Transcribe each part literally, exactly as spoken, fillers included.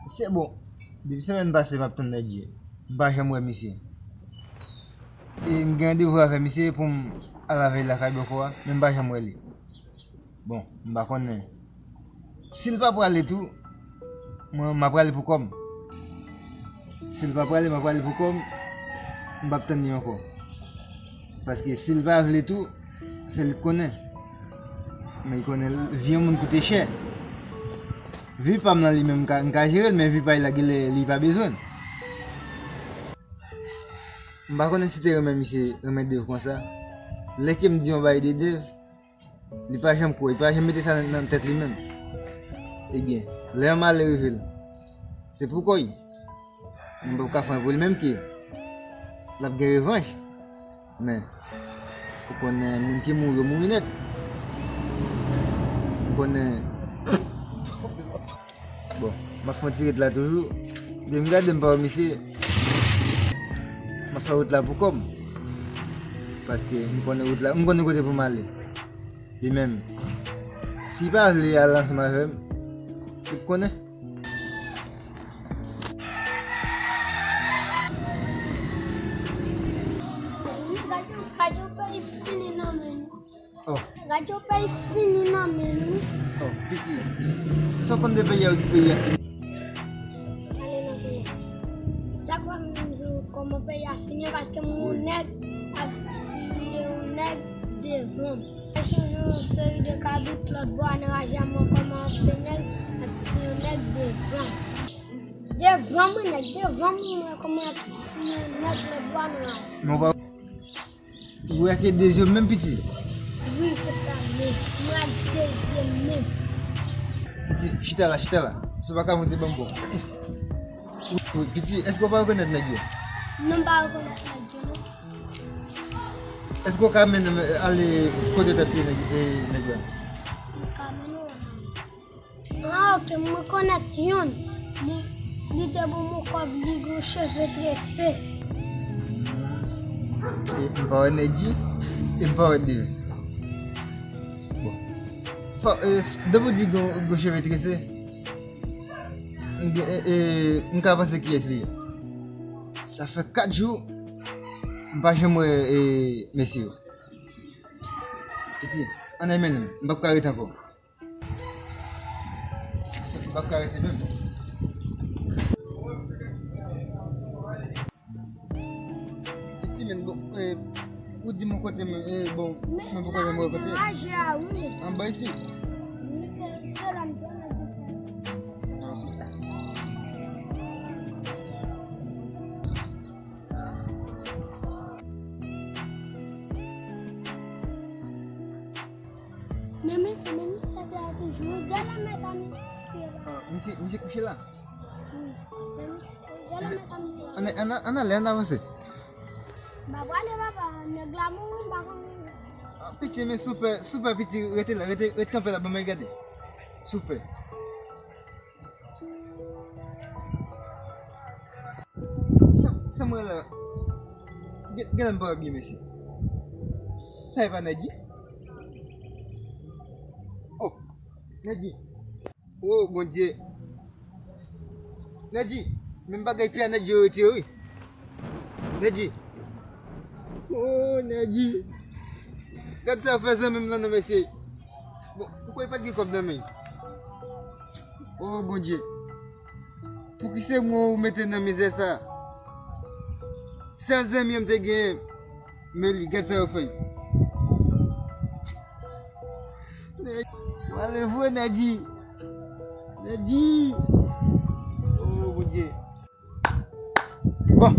Se bon. Depi semèn pase, m ap tann Nèdji. M pa janm wè misye. E m gen randevou avè misye pou m al avè l lakay bòkò a, men m pa janm wè li. Bon, m pa konnen. Si l pa prale tou, mwen, m ap prale pou kò m. Si l pa prale, m ap prale pou kò m. M p ap tann li ankò. Paske si l pa vle tou, se li k konnen. Men li konnen vi yon moun koute chè. Vi pa m nan li menm, m ka, m ka jere l, men vi pa l la, genlè li pa bezwen l. M pa konnen si te renmen misye, renmen Dave konsa. Lè ke m di yon bagay de Dave, li pa janm kwè, li pa janm mete sa nan, nan tèt li menm. Ebyen, lè yon malè rive l, se pou kò l. M p ap ka fè anyen pou li menm ke l ap gen revanj. Men, ou konnen moun ki mouri, yo mouri nèt. M konnen. Bon, m ap fè yon ti ret la toujou. Depi m gade m pa wè misye, m ap fè wout la pou kò m. Paske m konnen wout la, m konnen kote pou m ale. Li menm, si l pa vle al ansanm avè m, ou konnen. Mezanmi, gade, gade yon peyi fini nan men nou. Oh. Gade yon peyi fini nan men nou. Oh, piti. Sa w konn de peyi a, ou di peyi a fini? Ale nan peyi a. Sa k fè m di w kòman peyi a fini, paske m wè yon nèg ap tiye yon nèg devan m. Mwen sonje yon seri de kabrit lòt bò a nan raje a, m wè kòman anpil nèg ap tiye yon nèg devan m. Devan mwen, nèg devan mwen, m wè kòman y ap tiye yon nèg lòt bò a nan raje. Men w pa, ou wè ke de zye menm piti? Wi, se sa menm. M wè ak de zye menm. Piti, chita la, chita la. Si w pa ka monte, ban m bon. Wi, piti, èske w pa rekonèt nèg yo? Non, m pa rekonèt nèg yo, non. Èske w ka mennen m ale kote yo t ap tiye nèg, e, nèg la? M ka mennen w ale. Ah, ok, m rekonèt youn. Li, li te ban m yon kòb, li gen cheve trese. E, m pa wè Nèdji, e m pa wè Dave. Bon. Fò, e, s-, depi w di gen, gen cheve trese, m gen, e, e, m ka panse kiyès li ye. Sa fè kat jou, m pa janm wè, e, mesye yo. Piti, ann al mennen m, m p ap ka ret ankò. Sa m p ap ka rete menm. Piti, men bon, e, ou di m yon kote, men, e, bon, men poko janm wè kote. Anba isit? Wi, se, se la m te. Men mesye, men misye te la toujou. Gade la, medam, misye la. Ah, misye, misye kouche la? Wi. Men misye, gade la, medam, misye la. Ann, ann, ann ale, ann avanse. M pa prale, papa, nèg la mouri, m pa konn. Ah, piti, men soupe, soupe, piti, rete la, rete, rete kanpe la, ban m al gade. Soupe. Sa, sa m wè la, gen, gen lè m pa wè byen, mesye. Sa e pa Nèdji? Oh, Nèdji. Oh, Bondye. Nèdji, menm bagay pye a Nèdji yo retire, wi. Nèdji. Oh, Nèdji. Gad sa yo fè zanmi m lan non, mesye. Bon, m kwè pa t gen kòb nan men. Oh, Bondye. Pouki se mwen ou mete nan mizè sa? Sèl zanmi m te genyen, men li, gad sa yo fè l. Nèdji, w ale vre, Nèdji. Nèdji. Oh, Bondye. Bon,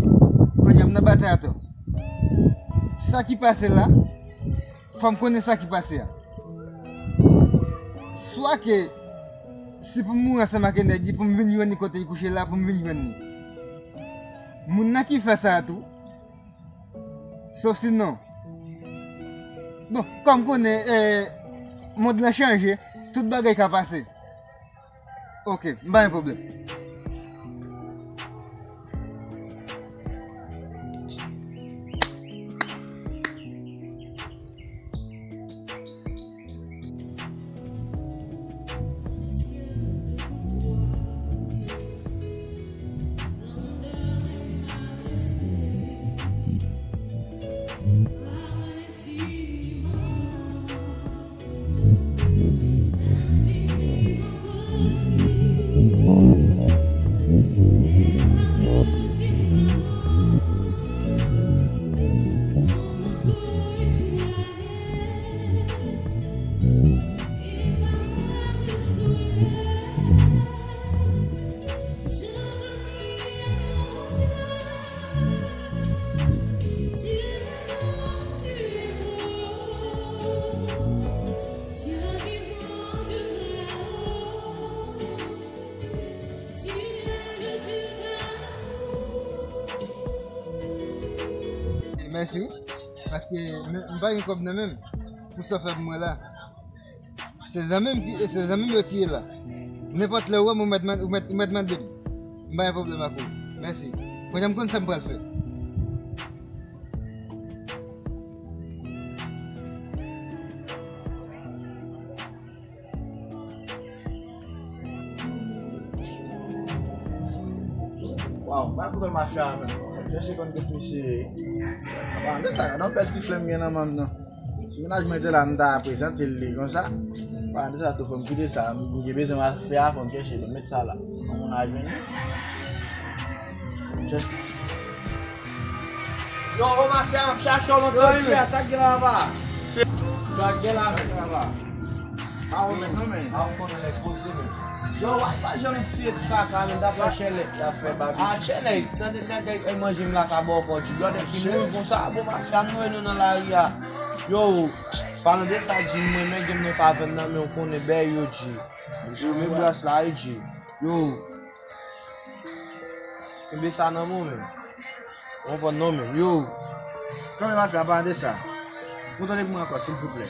kounye a m nan batay atò. Sa ki pase la, fò m konnen sa ki pase a. Swa ke si pou m mouri ansanm ak Nèdji, pou m vin jwenn li kote l kouche la, pou m vin jwenn li. Moun nan ki fè sa a tou. Sof si non. Bon, kòm konnen, eh, mond lan chanje, tout bagay ka pase. Ok, m pa gen pwoblèm. Mèsi wi. Paske m, m pa gen kòb nan men m pou sa w fè pou mwen la. Se zanmi m ki, se zanmi m yo tiye la. Nenpòt lè ou wè m, ou mèt, ou mèt, ou mèt mande m. M pa gen pwoblèm ak ou. Mèsi. Kounye a m konn sa m pral fè. Waw, m pa konprann mafya a menm. Chèche konn ke misye. Avan de sa, nan bèl ti flè m gen nan men m nan. Si mennaj mwen te la, m ta prezante l li konsa. Avan de sa, tou fò m kite sa. M gen bezwen mafya a, fò m chèche, m met sa la. Yon moun a jwenn li. Chèche. Yo, o mafya, m ap chache w lontan wi, men. Sa k gen la, papa? Sa k gen la, men, papa? A ou menm, non, men. A ou konnen nèg poze, men. Yo, w pa janm tiye ti kaka, men, t ap fè chèlè. T ap fè babisi. A, chèlè, tande nèg ay manje m la ka ba w kò di blòdè ki mouri konsa, bon, mafya, m wè nou nan lari a. Yo, palan de sa, di m, mwen, men, gen m nan favè m nan, men w konnen bèy yo, di. Yo, men bras la, wi, di. Yo. Kenbe sa nan men w, men. Ou konprann non, men. Yo. Kanmenm, mafya, pa de sa. Kontan de mwen ankò, silvouplè.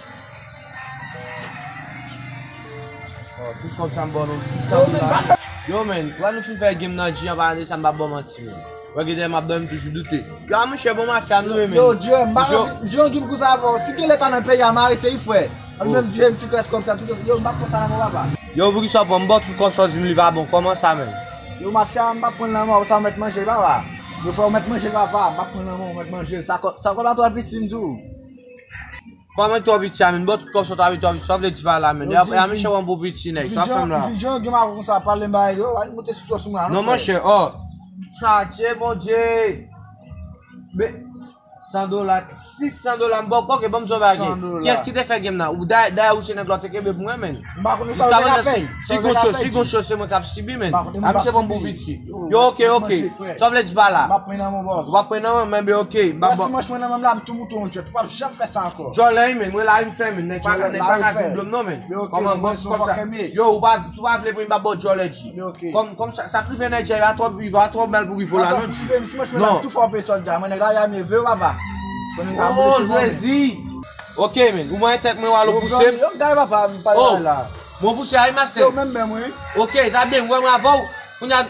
Oh, tout kòb sa m ba w, men, sis san dola. Yo, men, wè nou fin fè game nan, di an pa de sa, m pa ba w manti, men. Wè, gen de m ap dòmi, m toujou doute. Yo, a monchè, bon mafya nou ye, men. Yo, Jerem, m pa anvi, Jerem, ki pou sa avè w. Si gen leta nan peyi a, m arete wi, frè. An menm Jerem, ti kras kòb sa, tout, yo, m pa pran sa nan men w, papa. Yo, poukisa w pran m bò tout kòb sa w di m li pa bon? Kòman sa menm? Yo, mafya, m pa pran nan men w, sa w mèt manje l, papa. Yo, fè w mèt manje l, papa, m pa pran nan men w, w mèt manje l. Sa kò-, sa kòb la twò piti, m di w. Kòman twò piti a, menm bò tout kòb sa w ta piti, twò piti, sa w vle di pa la, menm. Yo, a, a, di, monchè, w an bon piti, nèg, sa w fè m la. Yo, di, Jerem, gen mago konsa, pale m bagay yo, al moute sou sòs mwen, non, monchè, oh. Chache, Bondye. Men, san dola, sis san dola, m ba w kòke, ban m zò bagay. Sis san dola. Kiyès ki te fè game nan? Ou da-, dayè ou se nèg la w te kenbe pou mwen, men. M pa konnen sa w te ka fè. Si gon cho, si gon cho, se mwen k ap sibi, men. A, misye ban m bon piti. Yo, oke, oke. Sa w vle di pa la? M ap pran nan men w, bòs. Ou p ap pran nan men m, men, oke. M ap ban. Si manch mwen nan men m la, m tou moute yon djòl. Ou p ap janm fè sa ankò. Djòl la, men, mwen la, m fè, men. Nèg pa ka, nèg pa ka vin blòm non, men. Kòman, bòs, kòm sa? Yo, ou pa, si w pa vle pran, m p ap ba w djòl, Edji. Kòm, kòm sa, sa k rive nèg la, li pa twò, li pa twò bèl pou rive la, non, Edji. Si manch mwen la, m tou fè w bezòd, men nèg la, y a mye vre, papa. Konnen m ka moute cheve w, men. Jezi! Oke, men, ou mwen tèt mwen, w al ou pouse m. Yo, gade, papa, m pale la. Mwen pouse a, wi, master. Se ou menm, menm, wi. Oke, ta byen, ou wè mwen avè w. Kounye a,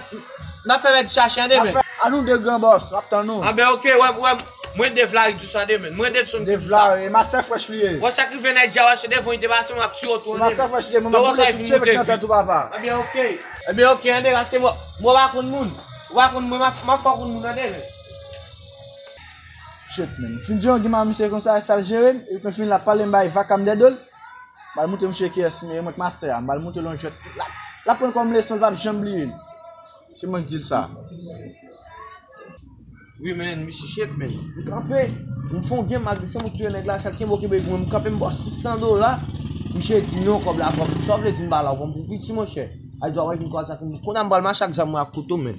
n ap fè mèt chache an demen. An nou de gran bòs, n ap tann ou. Anben, oke, wè, wè, mwen Dave la ri di sa demen. Mwen Dave son Dave la, e Master Fresh li ye. Wè sa k rive nèg dja, wè se devan li te pase, mwen ap tiye w tou. Master Fresh li ye, mwen ap boule tout cheve k nan tèt ou, papa. Anben, oke. Anben, oke, an demen, paske mwen, mwen pa konn moun. Ou pa konn mwen, m ap, m ap fè w konn moun an demen. Shit, man. Fin di yon gim a misye konsa, e sa l jere m, epi fin l ap pale m bay vakam dèdol. M al montre misye kiyès m ye, mwen k master a. M al montre l yon jwèt. L ap, l ap pran l kòm leson, l p ap janm bliye l. Se mwen k di l sa. Wi, men, misye shit, men. M kanpe. M fè yon gim, malgre se mwen k touye nèg la, sa l kenbe w kenbe pou mwen. M kanpe, m ba w sis san dola. Misye di non, kòb la, kòb. Sa w vle di m pa la, w pran m pou piti, monchè. Ay, dwa wè vin konsa, kounye a m pral mache ak zam mwen ak kouto, men.